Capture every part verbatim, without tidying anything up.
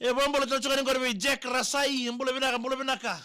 E vakabula tale tiko yani qori vei Jack Rasai, bula vinaka, bula vinaka.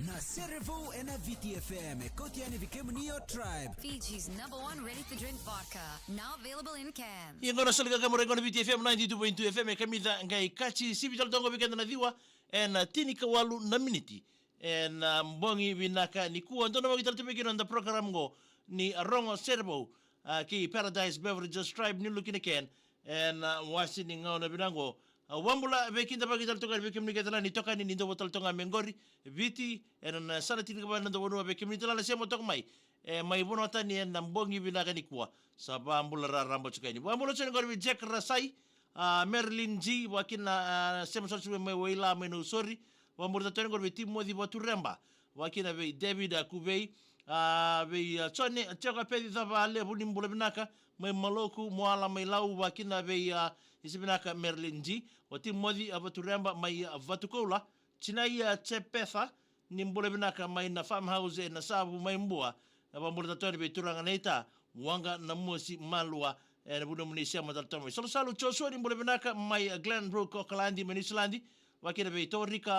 Na Serevou ena Viti F M, e kauti yani vei kemuni o Tribe. Fiji's number one ready-to-drink vodka, now available in can. Ia qo na sala ni qaqamu ena Viti F M ninety-two point two F M, e kamica qai kaci sivi tale toka vei keda na ciwa ena tinikawalu na miniti ena bogi vinaka nikua. Dua na waki tale tu vei kina na program qo ni Rogo Serevou, a, kei Paradise Beverages, Tribe, New Look in a Can, ena, a, wase ni gauna vinaka qo. A, vakabula vei keda, vakabula tale toka vei kemuni kece na itokani ni dau vata tale toka mai qori, Viti, ena, na yasana tinikava na dau vanua, vei kemuni tale na sema toka mai, e, mai vanua tani ena bogi vinaka nikua. Sa vakabula raraba tiko yani. Vakabula tiko yani qori vei Jack Rasai, a, Marilyn G, vakakina, a, sema sara tiko mai Waila mai Nausori. Vakabula tale toka yani qori vei Timothy Vatureba, vakakina vei David, a, Kuvei, a, vei, a, Jone, a, Joko Peci Cavalevu, ni bula vinaka, mai Maloku, Moala mai Lau, vakakina vei, a, isa vinaka Marilyn G, o Timothy, a, Vatureba mai, a, Vatukoula, Jinai, a, Jepetha, ni bula vinaka mai na farmhouse ena Savu mai Bua, a, vakabula tale toka yani vei turaga na ita, Waqa Namosi Malua, ena vanua moni sema tale toka mai. Salosalu Joshua, ni bula vinaka mai, a, Glenbrook, Okaladi mai Niusiladi, vakakina vei Torika,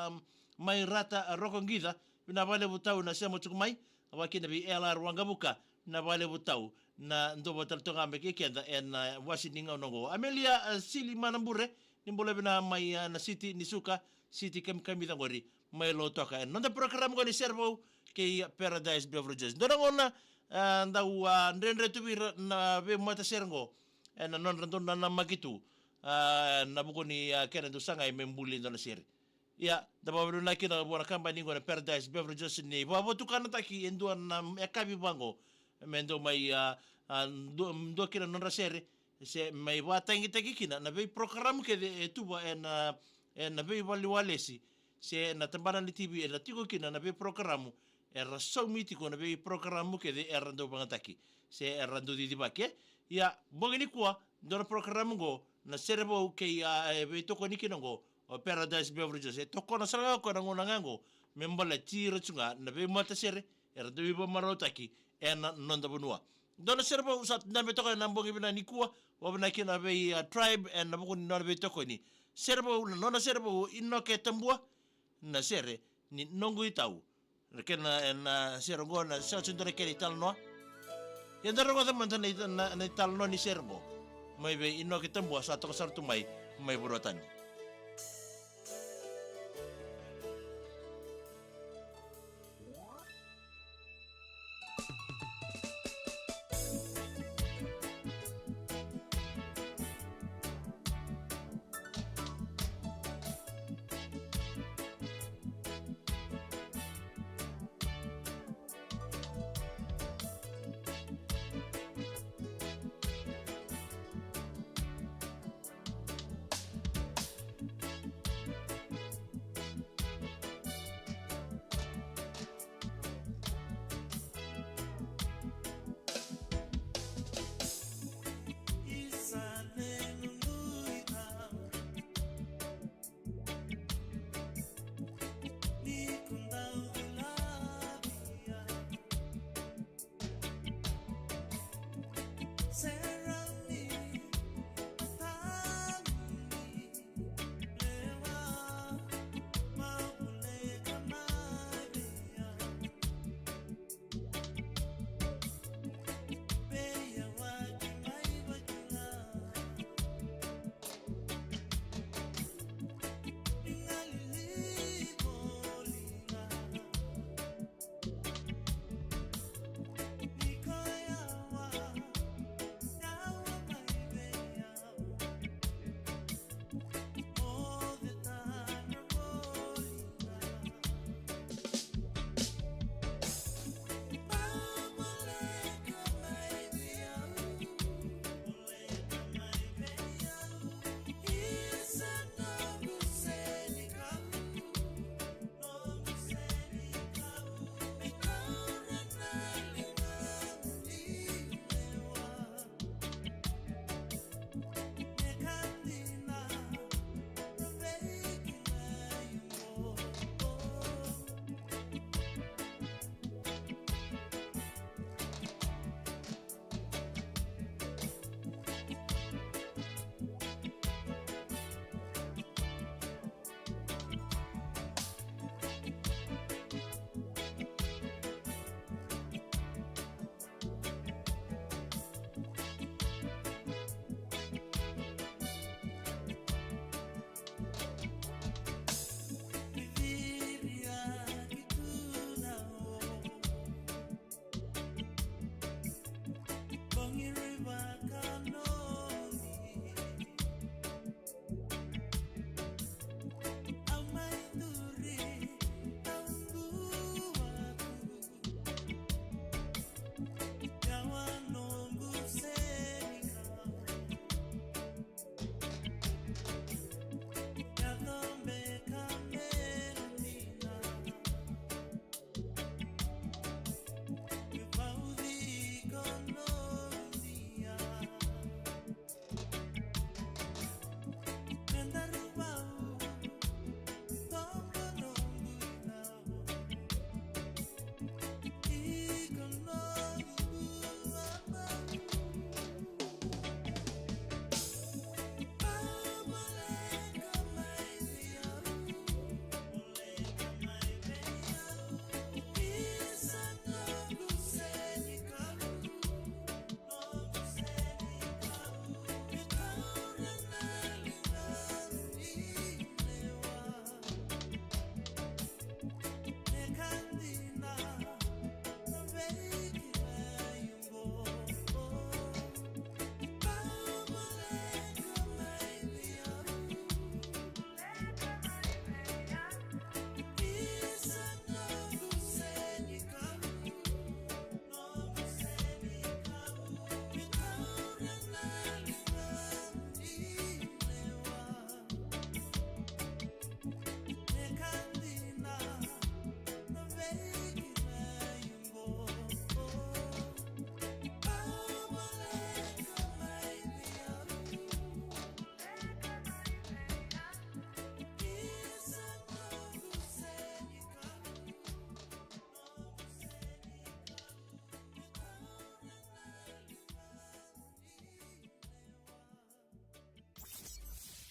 a, mai Rata, a, Rokoqica, vinaka vakalevu tau na sema tiko mai, vakakina vei L R Waqavuka, vinaka vakalevu tau na dau vata tale toka mai kei keda ena, a, wase ni gauna qo. Amelia, a, Sili Manabure, ni bula vinaka mai, a, na siti ni Suka, siti kamikamica qori mai Lautoka. Ena noda program qo ni Serevou kei Paradise Beverages. Dua na gauna, a, dau, a, dredre tu vei ira na veimatasere qo. ena nodra dau nanamaki tu, a, na vuku ni, a, kena dau sagai me buli e dua na sere. Ia, da vakavinavinaka kina vua na kabani qo na Paradise Beverages ni vakavotukanataki e dua na yakavi vaqo me dau mai, a, a, dua, dua kina na nodra sere, se mai vakatagitaki kina na veiporokaramu kece e tuva ena, ena veivale walesi, se na tabana ni T V era tiko kina na veiporokaramu, era saumi tiko na veiporokaramu kece era dau vagataki, se era dau cicivaki. Ia, bogi nikua, dua na porokaramu qo, na sere vou kei, a, e veitokoni kina qo, o Paradise Beverages. E tokona sara ga o koya na gauna ga qo me baleti ira tu ga na veimatasere era dau veivakamarautaki ena noda vanua. Dua na sere vou sa dabe toka ena bogi vinaka nikua, vakavinavinaka kina vei, a, Tribe ena vuku ni nona veitokoni. Sere vou, na nona sere vou, Inoke Tabua, na sere ni Noqu Itau. Na kena, e, na sere qo na sega tu e dua na kena italanoa. Ia da rogoca mada na ita-, na, na italanoa ni sere qo mai vei Inoke Tabua, sa toka sara tu mai, mai Vuratani.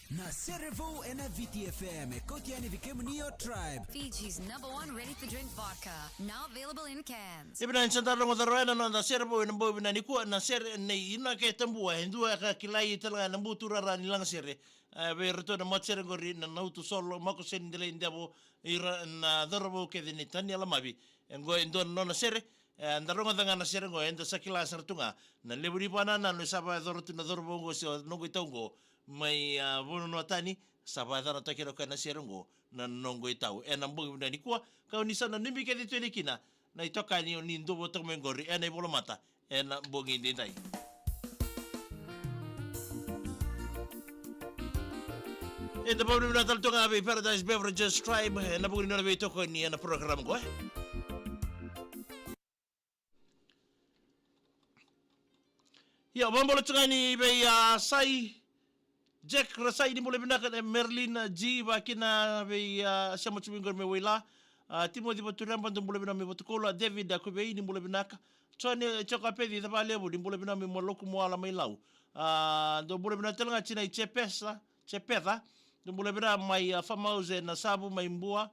Na sere vou ena V T F M, e kauti yani vei kemuni o Tribe. Fiji's number one ready-to-drink vodka, now available in cans. Ia vinaka ni sa da rogoca rawa na noda sere vou ena bogi vinaka nikua, na sere nei Inoke Tabua, e dua ka kilai tale ga na buturara ni lagasere. E, vei iratou na matasere qori na Nautu Solo, Makoseni, Delaidevo, ira na cauravou kece nei Taniela Mavi. E qo e dua na nona sere, e, da rogoca ga na sere qo, eda sa kila sara tu ga na levu ni vakanananu e sa vakayacora tu na cauravou qo se o noqu itau qo mai, a, vanua tani, sa vakayacanataki kina o koya na sere qo na noqu itau. Ena bogi vinaka nikua, kau ni sa nanumi kece tu yani kina na itokani o ni dua vata mai qori ena ivolamata ena bogi edaidai. Eda vakavinavinaka tale tu ga vei Paradise Beverages Tribe ena vuku ni nona veitokoni ena program qo, e. Ia, vakabula tu ga yani vei, a, Sai, Jack Rasai, ni bula vinaka, e, Merlin, a, G, vakakina vei, a, sema tu mai qori mai Waila. A, Timothy Vatureba, dou bula vinaka mai Vatukoula. David, a, Kuvei, ni bula vinaka. John, e, Joka Peci, Cavalevu, ni bula vinaka mai Maloku, Moala mai Lau. A, dou bula vinaka tale ga Tinai Jepesa, Jepetha, dou bula vinaka mai, a, Farmhouse na Savu mai Bua.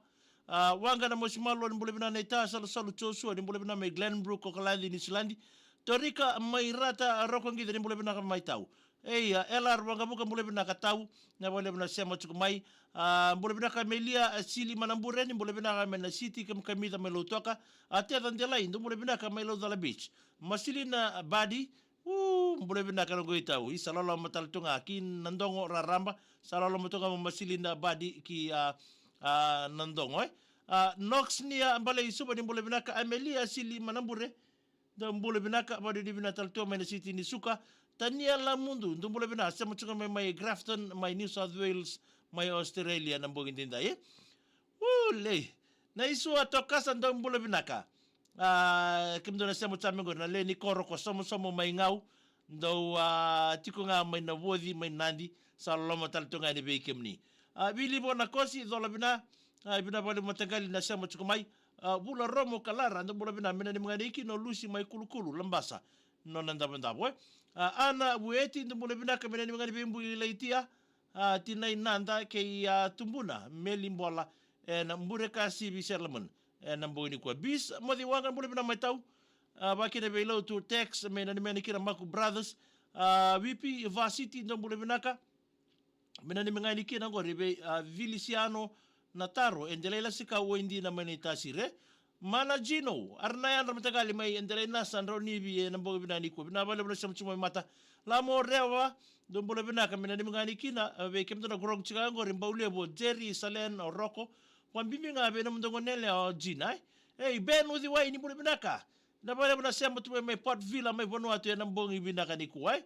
A, Waqa na Mosimalua, ni bula vinaka na ita. Salusalu Joshua, ni bula vinaka mai Glenbrook, Okaladi, Niusiladi. Torika mai Rata, a, Rokoqica, ni bula vinaka mai Tau. Ei, a, L R Waqavuka, bula vinaka Tau. Na vakalevu na sema tiko mai. A, bula vinaka Melia, a, Sili Manabure, ni bula vinaka mai na Siti Kamikamica mai Lautoka. A, Teca Delai, dou bula vinaka mai Laucala Beach. Masilina, a, Badi, u, bula vinaka na noqu itau. Isa loloma tale tu ga ki Nadogo raraba. Sa loloma tu ga mo Masilina, a, Badi ki, a, a, Nadogo, e. A, Nox Nia Balei Suva, ni bula vinaka. Amelia Sili Manabure, dou bula vinaka, vakanuinui vinaka tale tu mai na Siti ni Suka. Tania Lamudu, dou bula vinaka, sema tu ga mai, mai Grafton, mai New South Wales, mai Australia, na bogi edaidai, e. Ulei. Na Isua Tokasa, dou bula vinaka. A, kemudou na sema tu mai qori na lewe ni koro ko Somosomo mai Gau. Dou, a, tiko ga mai Navoci, mai Nadi, sa loloma tale tu ga yani vei kemuni. A, Vili Vua Nakosi, cola vina. A, vina vakalevu mataqali na sema tiko mai. A, Vula Romo Kalara, dou bula vina, me nanumi ga ni kina o Lusi mai Kulukulu, Labasa, nona davodavo, e. A, Ana Vueti, dou bula vinaka, me nanumi ga ni vei Bui Laitia. A, Tinai Nada kei, a, Tubuna Meli Bola, ena Bure Kasivi Selaman, ena bogi nikua. Bis Moci Waqa, bula vina mai Tau. A, vakakina vei Lautu Tex, me nanumi ga ni kina Maku Brothers. A, Vipi Vasiti, dou bula vinaka. Me nanumi ga ni kina qori vei, a, Vilisiano Nataro, e Delai Lasikau, Waidina mai Naitasiri. Mana Gino, era na yadra mataqali mai e Delai Nasa, Drau Nivi, ena bogi vinaka nikua. Vinaka vakalevu na sema tu mai mata. Lamo Rewa, dou bula vinaka, me nanumi ga ni kina, a, vei kemudou na qoroqo tiko ga qori, Baulevu, o Jerry, Salen, o Roko. Vakabibi ga vei nomudou gone yalewa o Gina, e. Ei, Ben Uciwai, ni bula vinaka. Vinaka vakalevu na sema tu mai, mai Port Vila, mai Vanuatu, ena bogi vinaka nikua, e.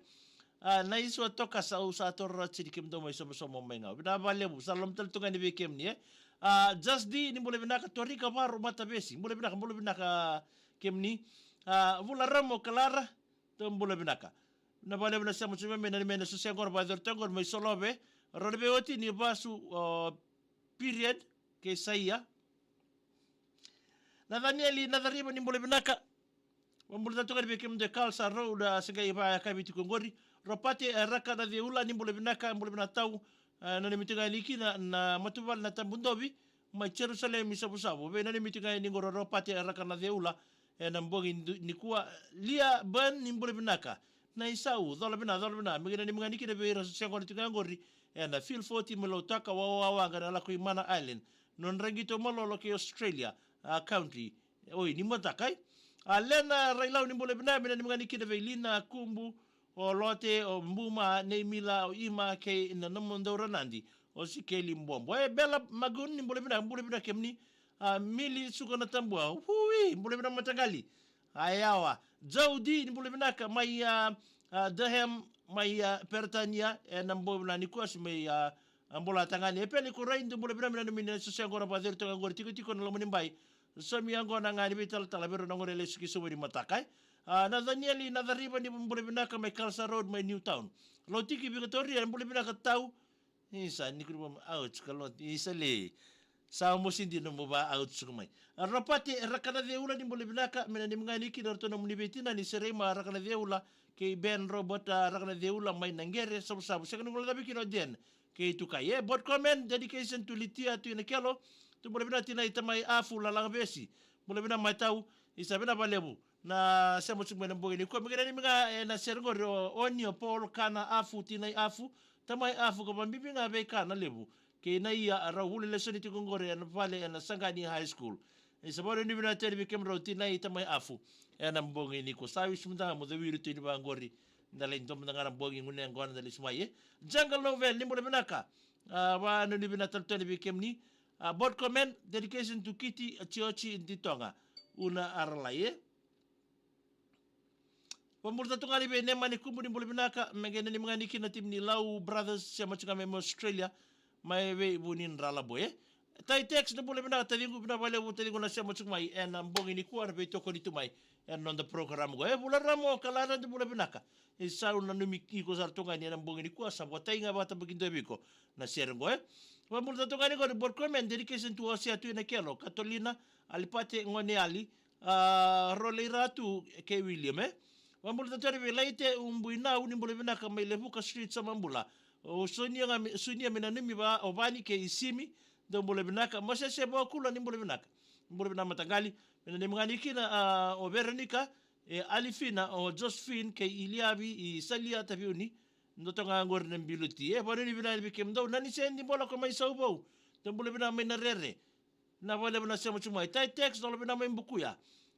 A, na Isua Tokasa, au sa toro rawa tiko ni kemudou mai Somosomo mai Gau. Vinaka vakalevu, sa loloma tale tu ga yani vei kemuni, e. A, Just D, ni bula vinaka. Torika Varo Matavesi, bula vinaka, bula vinaka kemuni. A, Vula Ramo Kalara, dou bula vinaka. Vinaka vakalevu na sema tu mai, me nanumi na soso yaqona vakayacori tu qori mai Solove. Rau na veiwatini Vasu, o, Period, kei Saia. Nathanieli Nacariva, ni bula vinaka. Vakabula tale tu ga yani vei kemudou e Kalsa Road, a, se qai vakayakavi tiko qori. Ropate, e, Raka Naceula, ni bula vinaka, bula vinaka Tau. E, nanumi tu ga yani kina na matavuvale na Tabudovi mai Jerusalemi Savusavu. Veinanumi tu ga yani qori o Ropate, e, Raka Naceula, ena bogi ni, nikua. Lia Ban, ni bula vinaka. Na Isau, cola vina, cola vina. Me qai nanumi ga ni kina vei ira sa sega ni tiko ga qori ena Field Forty mai Lautoka, Wawawaqa, na Lakoimana Island, Nodra Qito Malolo kei Australia, a, Country. Oi, ni mataka, e. A, Lena Railau, ni bula vina, me nanumi ga ni kina vei Lina Kubu, o Lote, o Buma, Neimila, o Ima kei na nomudou ranadi, o Sikeli Bobo. E, Bela Magun, ni bula vina, bula vina kemuni. A, Mili Suka Natabua, hui, bula vina mataqali. A, yawa. Jaudi, ni bula vinaka mai, a, a, Durham, mai, a, Peritania, ena bogi vinaka nikua, se mai, a, a, bula tagane. E Peli Korai, dou bula vinaka, me nanumi na soso yaqona vakayacori tu ga qori, tikotiko na loma ni bai. Somi yaqona ga ni veitalatala vei rau na gone lesu ki Suva ni mataka, e. A, Nathanieli Nacariva, ni bula vinaka mai Kalsa Road mai Newtown. Lotiki Vikatoria, bula vinaka Tau. Isa, ni kuri mama, ouch, ka lotu. Isa le. Sa mosi dina mo va, ouch, suka mai. A, Ropate, e, Rakanaceula, ni bula vinaka, me nanumi ga ni kina ratou na nomuni veitinani Sereima Rakanaceula kei Ben Robert, a, Rakanaceula mai Naqere, Savusavu. Sega ni guilecavi kina o Jen. kei Tukai. E, Botcom, dedication to Litia Tuinakelo. Dou bula vinaka tinai tamai Afu Lalagavesi. Bula vinaka mai tau, isa vinaka vakalevu na sema tiko mai na bogi nikua. Me kerea ni mika ena sere qori o Oni, o Paul, Kana Afu, tinai Afu, tamai Afu, ka vabibi ga vei Kana Levu kei na ia a rau vuli lesoni tiko qori ena vale ena Saqani High School. Isa vanuinui vinaka tale vei kemudrau tinai tamai Afu ena bogi nikua. Sa wisi mada ga mo cawiri tu ni vaqori. Da lai domo mada ga na bogi gone yaqona da lesu mai, e. Jungle Novel, ni bula vinaka. A, vanuinui vinaka tale tu yani vei kemuni. A, Botcom, dedication to Kiti, a, Tiochi, Ditoga. Una Aralai, e. Vabula tale tu ga yani vei Nemani Kubu, ni bula vinaka, me qai nanumi ga yani kina na timi ni Lau Brothers, sema tiko ga mai Australia, mai vei Vuni Dralabo, e. Taitex, ni bula vinaka taciqu, vinaka vakalevu taciqu na sema tiko mai ena bogi nikua, na veitokoni tu mai ena noda program qo. E, Vula Ramo Kalara, ni bula vinaka. E, sa nanumi iko sara tu ga yani ena bogi nikua, sa vakatai ga vakatabakidua vei iko na sere qo, e. Vabula tale tu ga yani qori Botcom, dedication to Osea Tuinakelo, Katolina, Alipate Goneali, a, Rolei Ratu kei William, e. Vabula tale tu yani vei Laite Ubuinau, ni bula vinaka mai Levuka Street, sa mabula. O Sunia ga me, Sunia me nanumi va, o Vani kei Simi, dou bula vinaka. Mosese Vakula, ni bula vinaka. Bula vinaka mataqali. Me nanumi ga yani kina, a, o Veronica, e, Alifina, o Josephine kei Iliavi, i Salia Taviuni. Dou toka ga qori na Biluti, e. Vanuinui vinaka vei kemudou. Nani Sedibola ko mai Sauvou. Dou bula vinaka mai Narere. Vinaka vakalevu na sema tiko mai. Taitex, dou bula vinaka mai Bukuya.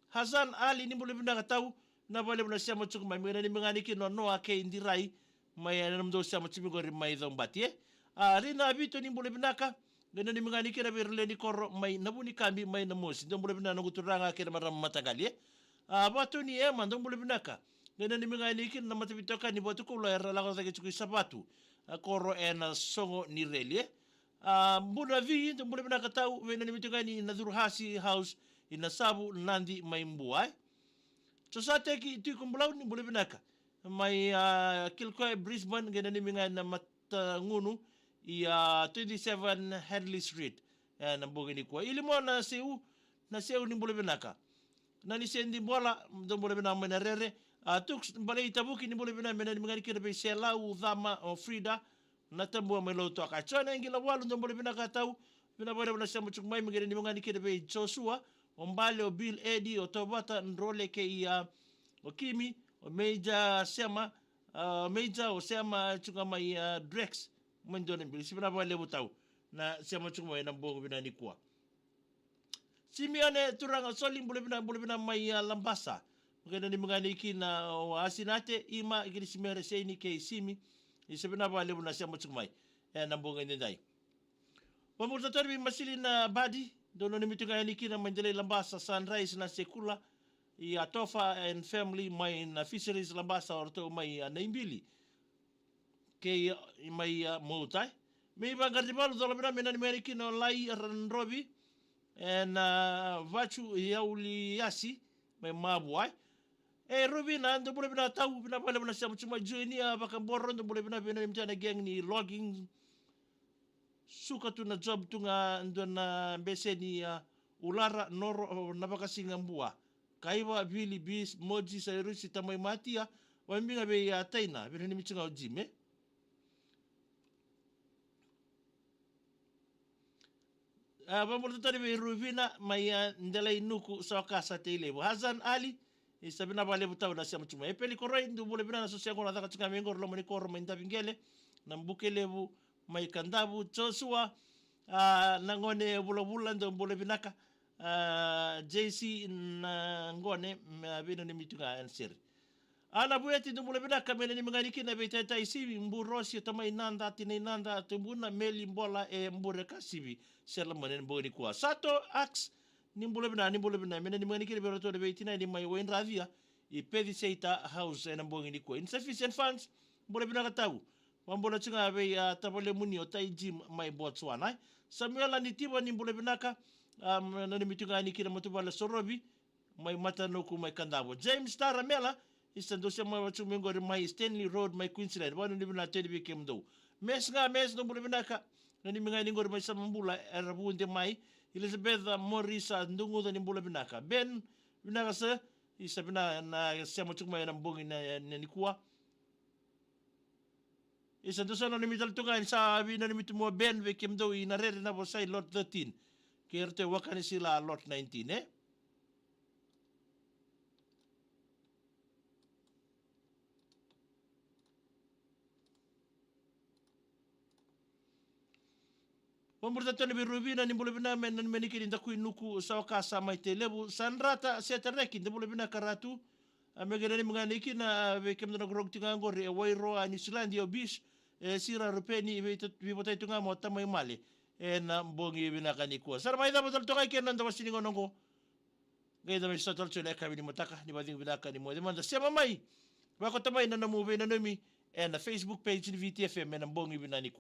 Hasan Ali, ni bula vinaka tau. Vinaka vakalevu na sema tiko mai. Me nanumi ga yani kina o Noa kei Dirai. Mai ena nomudou sema tiko mai qori mai Caubati, e. A, Rina Vito, ni bula vinaka. Me nanumi ga yani kina vei ira lewe ni koro mai Navunikabi mai Namosi. Dou bula vinaka noqu turaga kei na marama mataqali, e. A, Vatu ni Ema, dou bula vinaka. Me nanumi ga yani kina na mataveitokani ni Vatukoula era lako cake tiko i Savatu. A, koro ena Sogo ni Reli, e. A, Buna Vi, dou bula vinaka tau, veinanumi tu ga yani na Curuhasi House, i Nasavu, Nadi mai Bua, e. Josateki Tui Kubulau, ni bula vinaka. Mai, a, Kilcoy, Brisbane, qai nanumi ga na matagunu i, a, twenty-seven Hadley Street. E, na bogi nikua. Ilimona Seu, na Seu, ni bula vinaka. Nani Sedibola, dou bula vinaka mai Narere. A, Tuks Balei Tavuki, ni bula vinaka, me nanumi ga yani kina vei Selau, Cama, o Frida, na Tabua mai Lautoka. Jona Qila Walu, dou bula vinaka tau. Vinaka vakalevu na sema tiko mai, me qai nanumi ga yani kina vei Joshua, o Bale, o Bill, Eddie, o Tovata, Drole kei, a, o Kimi, o Meija Sema, a, Meija, o Sema tiko ga mai, a, Drex, mai Donabili. Sa vinaka vakalevu tau na sema tiko mai ena bogi vinaka nikua. Simione Turaga Soli, bula vinaka, bula vinaka mai, a, Labasa. Me qai nanumi ga yani kina o Asinate, Ima, Kirisimere, Seini kei Simi. Isa vinaka vakalevu na sema tiko mai ena bogi edaidai. Vabula tale tu yani vei Masilina Badi, dou nanumi tu ga yani kina mai Delai Labasa, Sunrise, na Sekula, i Atofa and family mai na Fisheries Labasa, o ratou mai, a, Naibili. Kei, a, mai, a, Moutai. Mei Vaqaridavalu, dou bula vinaka, me nanumi ga yani kina o Lai Radrovi, ena, a, Vatu Yauliasi, mai Mavuai. E, Rovina, dou bula vinaka tau, vinaka vakalevu na sema tiko mai. Junior Vakaboro, dou bula vinaka, veinanumi tu ga yani na gang ni logging. Suka tu na job tu ga dua na bese ni, a, ulara, noro, o, na vakasiga bua. Kaiva, Vili, Bis, Moji, Sairusi, Tamai Matia, vakabibi ga vei, a, Taina, veinanumi tu ga o Jime. A, vabula tale vei Ruvina, mai, a, Delai Nuku, Sokasa, Tailevu. Hazan Ali, isa vinaka vakalevu tau na sema tiko mai. Epeli Koroi, dou bula vinaka na soso yaqona caka tiko ga mai qori loma ni koro mai Daviqele, na Bukelevu, mai Kadavu, Joshua, a, na gone vulavula, dou bula vinaka, a, J C na gone, me, a, veinanumi tu ga ena sere. A, na Vueti, dou bula vinaka, me nanumi ga yani kina vei Taitai Sivi, Burosi, o Tamai Nada, Tinai Nada, Tubuna, Meli, Bola, e Bure ka Sivi, sere lomani ena bogi nikua. Sato Ax, ni bula vinaka, ni bula vinaka, me nanumi ga yani kina vei ratou na veitinani mai Waindracia, i Peci Seita House ena bogi nikua. Insufficient funds, bula vinaka tau. Vabula tiko ga vei, a, tavalemuni o Tai Jim mai Botswana, e. Samuela Nitiva, ni bula vinaka, a, me nanumi tu ga yani kina Matuvale Sorovi, mai Matanuku, mai Kadavu. James Taramela, isa dou sema tiko mai qori mai Stanley Road, mai Queensland. Veinanumi vinaka tale vei kemudou. Mes ga, Mes, dou bula vinaka. Nanumi ga yani qori mai Samabula, era vude mai. Elizabeth Morisa Duguca, ni bula vinaka. Ben, vinaka sir, isa vinaka na sema tiko mai ena bogi na, na nikua. Isa, dou sa nanumi tale tu ga ni sa vinanumi tu mai o Ben vei kemudou i Narere, Navosai lot thirteen. Kei ratou e Wakanisila lot nineteen, e? Vabula tale tu yani vei Ruvina, ni bula vinaka mai na Nimaniki ni Dakui, Nuku, Sawa, ka sa mai Tailevu. Sadrata Setareki, ni bula vinaka Ratu. A, me qai nanumi ga yani kina, a, vei kemudou na Grogu tiko ga qori e Wairoa, Niusiladi, o Bis, e Sira Rupeni, vei, veivotai tu ga mai o Tamai Male ena bogi vinaka nikua. Sa ra mai cava tale toka i ke na noda wasa ni gauna oqo. Qai da mai sota tale tiko ena yakavi ni mataka, ni vakacegu vinaka ni moce mada. Sema mai, vakota mai na nomu veinanumi ena Facebook page ni VTFM ena bogi vinaka nikua.